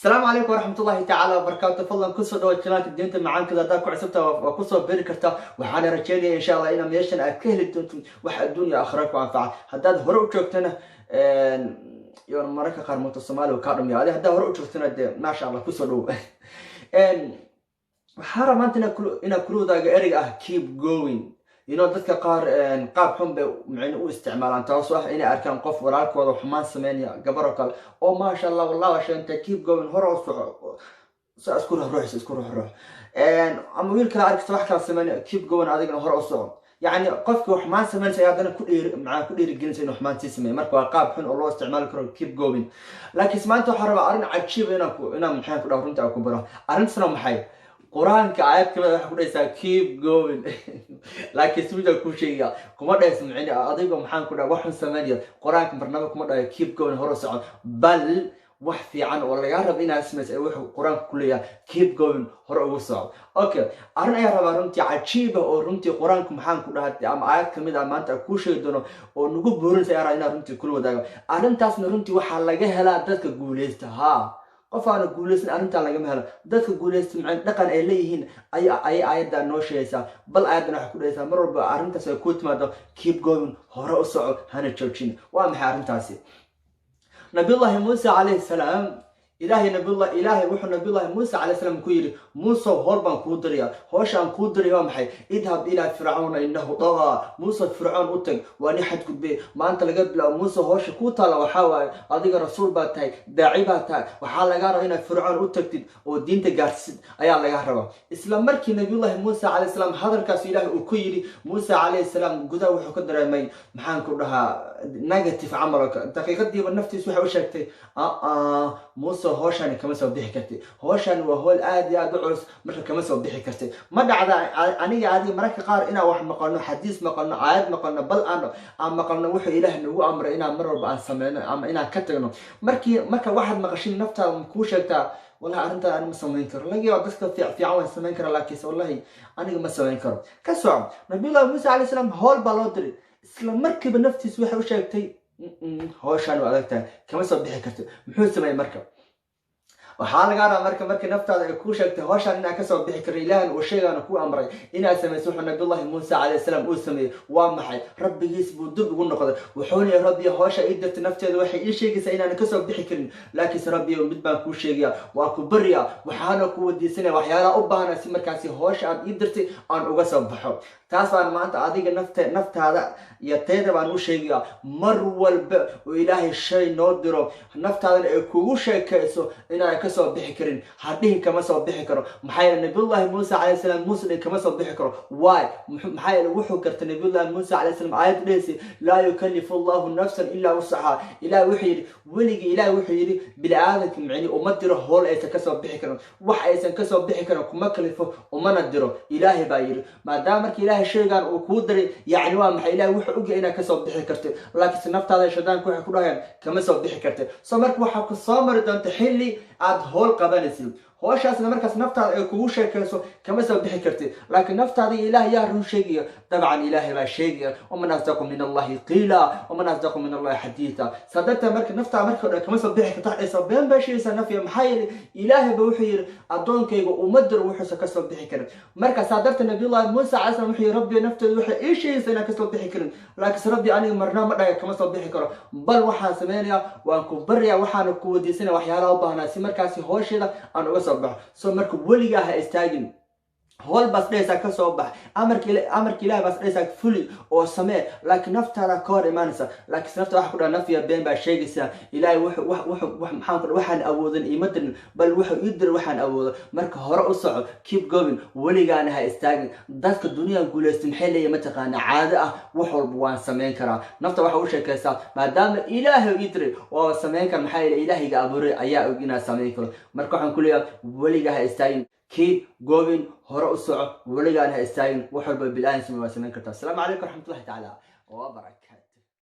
Asalaamu calaykum waraxmatullahi tacaala wabarakaatu. Fadlan kusoo dhawaad channelka Diinta Macaankeeda. Haddaad ku cusubta, waa kusoo beri kartaa. Waxaana rajeynaya, insha Allah, inaad meeshan aad ka heli doonto wax adduunya aakhira ku anfaca. Haddaad hore u joogtana, yoon mararka qaar moto Soomaaliya kaa dhumiya adi. Haddaad hore u joogtana, dee maasha Allah, kusoo dhow. Waxaa rabaa maanta inaan kula wadaago ereyga ah "keep going". Dadka qaar qaab xun bay micno u isticmaalaan, taasoo ah inay arkaan qof walaalkooda xumaan sameynaya, gabar oo kale oo maasha Allah, wallah waa sheegantay, keep going, hore u soco, saa isku ruux ruuxis, isku ruux ruux. Ama wiil kale arkasta wax kala sameynaya, keep going, adigana hore u soco. Yacni qofkii xumaan sameynaysa ayaa haddana ku dhiiri, macnaa ku dhiirigelinaysa inuu xumaan sii sameeyo. Marka waa qaab xun oo loo isticmaali karo "keep going". Laakiin maanta waxaa rabaa arrin cajiiba inaan ku inaan maxaan ku dhaho, runta aan ku baro. Arrintasna maxay? Qur-aanka aayad kamid waxay ku dhahaysaa "keep going", laakiin si midaan kuu sheegaya kuma dhahayso micni adigoo maxaan ku dhaha wax xun sameynaya. Qur-aanka marnaba kuma dhahayo "keep going", hore soco, bal wax fiican oo lagaa rabo inaad samayso ee wuxuu Qur-aanka ku leeyahay "keep going", hore ugu soco. Okay, arrin ayaa rabaa runtii cajiiba oo runtii Qur-aanku maxaan ku dhaha ama aayad kamid ah maanta aan kuu sheegi doono oo nagu buurinaysa ayaa rabaa inaan runtii kula wadaago. Arrintaasna runtii waxaa laga helaa dadka guuleysta. Haa, qof aana guuleysan arrintan lagama helo. Dadka guuleysta macna dhaqan ay leeyihiin ayay aayaddan noo sheegaysaa. Bal aayaddan waxay ku dhahaysaa, mar walba arrintaas ay kuu timaado, keep going, hore u soco, hana joojin. Waa maxay arrintaasi? Nabiyullahi Muuse calayhi salaam, Ilaahay nabiyullah Ilaahay wuxuu Nabiyullahi Muuse calayhi salaam ku yidhi: "Muuse, howl baan kuu diraya." Howsha aan kuu diraya waa maxay? "اذهب إلى فرعون إنه طغى." Muuse, Fircoon u tag, waa ni xadgudbe. Maanta laga bilaabo, Muuse, howsha kuu taalla waxaa waaye, adiga rasuul baa tahay, daaci baa tahay, waxaa lagaa rabaa inaad Fircoon u tagtid oo diinta gaarsisid ayaa lagaa rabaa. Isla markii Nabiyullahi Muuse calayhi salaam hadalkaas Ilaahay uu ku yidhi, Muuse calayhi salaam gudaha wuxuu ka dareemay, maxaan ku dhahaa, negative camal oo kale. Daqiiqadiiba naftiis waxay u sheegtay, "Muuse, howshani kama soo bixi kartid. Howshani waa howl aad iyo aad u culus, marka kama soo bixi kartid." Ma dhacda aniga adiga mararka qaar inaan wax maqalno, xadiis maqalno, aayad maqalno, bal aan maqalno wuxuu Ilaah nagu amray inaan mar walba aan sameyno ama inaan ka tagno? Markii marka waxaad maqashin, naftaada kuu sheegtaa, "Wallahi arrintaan ani ma samayn karo. Laga yaaba dadka fiican waan samayn kara, laakiinse wallahi aniga ma samayn karo." Ka soco. Nabiyullahi Muuse calayhi salaam howl baa loo diray. Isla markiiba naftiis waxay u sheegtay, "Howshaan waa adag tahay, kama soo bixi karto." Muxuu sameeyey marka? Waxaa lagaa rabaa marka, markii naftaada ay kuu sheegtay howshaan inaad kasoo bixi karto, Ilaahan uu sheegaana kuu amray inaad samayso, wuxuu Nabiyullahi Muuse calayhi salaam uu sameeyey waa maxay? Rabbigiis buu dib ugu noqday. Wuxuuna yihi: "Rabbi, howsha ii dirtay nafteeda waxay ii sheegaysaa inaanan kasoo bixi karin, laakiinse Rabbiyo, mid baan kuu sheegaya, waa ku barya, waxaana ku weydiisanaya waxyaalaha u baahana si markaasi howsha aad ii dirtay aan uga soo baxo." Taas baan maanta adiga naftaada iyo tayda baan u sheegaya. Mar walba oo Ilaahay shay noo diro, naftaadana ay kugu sheekayso inaan kasoo bixi karin, hadhihin "kama soo bixi karo". Maxaa yeele Nabiyullahi Muuse calayhi salaam muuse dhihin "kama soo bixi karo". Why? Maxaa yeele wuxuu gartay Nabiyullahi Muuse calayhi salaam aayad dhehaysay "لا يكلف الله نفسا إلا وسعها". Ilaah wuxuu yidhi weligii, Ilaah wuxuu yidhi, bini aadamka micni uma diro howl aysan kasoo bixi karin. Wax aysan kasoo bixi karin kuma kalifo, umana diro, Ilaahay baa yidhi. Maadaama marka Ilaahay shaygan uu kuu diray, yacni waa maxay? Ilahay wuxuu ogyahay inaad kasoo bixi kartid, laakiinse naftaada shaydaanku waxay ku dhahayaan "kama soo bixi kartid". So marka waxaa ku soo mari doonta xilli aad howl qabanaysid, howshaasna markaas naftaada ay kugu sheekayso "kama soo bixi kartid", laakiin naftaada iyo Ilaah yaa run sheegaya? Dabcan Ilaahay baa sheegaya. ومن أصدق من الله قيلا ومن أصدق من الله حديثا. Saa darteed marka naftaada marka dhan "kama soo bixi karto" waxaysa been baa sheegaysaa nafya. Maxaa yeelay Ilaahay ba wuxuu yidhi, "Addoonkayga uma diro wuxuusa kasoo bixi karin." Marka saa darteed Nabiyullahi Muuse calayhi salam wuxuu yidhi: "Rabbi, nafteedu waxay ii sheegaysaa inaan kasoo bixi karin, laakiinse Rabbi, aniga marnaa ma dhaga kama soo bixi karo, bal waxaan sameynayaa waan ku baryaa, waxaana ku weydiisanaya waxyaalaha u baahnaa si markaasi howsheeda aan uga soo baxo." So marka weligaa ha istaagin. Howl baas dhehaysaa kasoo bax, amarka Ilahay baas dhehaysaa fuli oo samee, laakiin naftaada ka hor imaanaysa. Laakiin nafta waxa ku dhaha, "Nafya, been baa sheegaysaa. Ilaahay wuxuu wax wuxuu wax maxaan ku waxaan awoodan iima dirin, bal wuxuu ii diray waxaan awoodo." Marka hore u soco, keep going, weligaana ha istaagin. Dadka duniya guulaysta maxay leeyihin mataqaana? Caado ah, "wax walba waan sameyn karaa". Nafta waxa u sheekaysaa, "Maadaama Ilaahay ii diray, waa sameyn kara. Maxaa yeele Ilaahayga abuuray ayaa og inaan sameyn karo." Marka waxaan ku leeyahay, weligaa ha istaagin, keep going, hore u soco, weligaan ha istaagin. Wax walba bil-aan samey, waa samayn kartaa. Asalaamu calaykum waraxmatullahi tacaala wabarakaatu.